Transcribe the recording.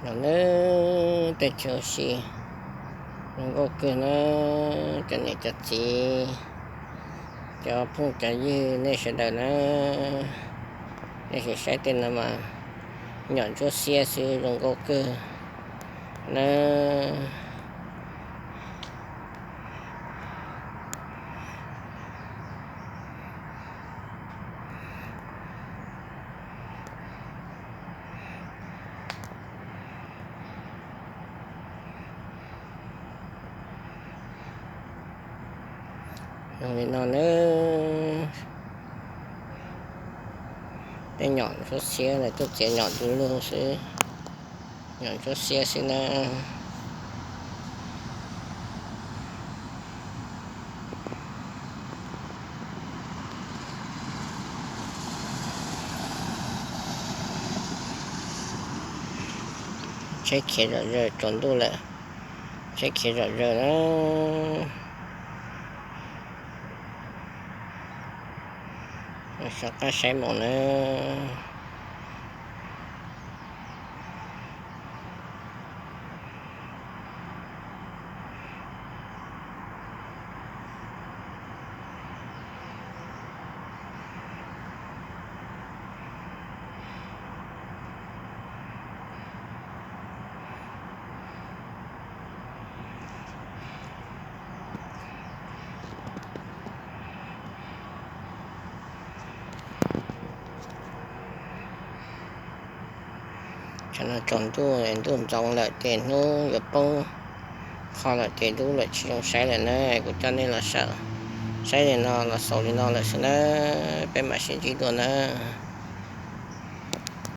Nawb, tej tsoom si zoo nkauj kawg na, cov niam cov txiv, cov phooj cov ywg nej sawv daws na, nej sim saib tej no mas nyom ntsuab xiab xwb zoo nkauj kawg na. Zoo li no nawb, tej nyom ntsuab xiab na, tuaj txiav nyom du lug xwb, nyom ntsuab xiab xwb na. Tsheb khiav zom zaws, tsaus ntuj lawm, tsheb khiav zom zaws na. Soj qab saib mus na. Tsam no tsaus ntuj, ntuj ntxoov lawm ces hnub yuav poob qho lawm ces dub lawm tsis zoo saib lawm na. Kuv coj nej los sawm saib li no los xaus li no lawm xwb na, peb mam sib ntsib dua na.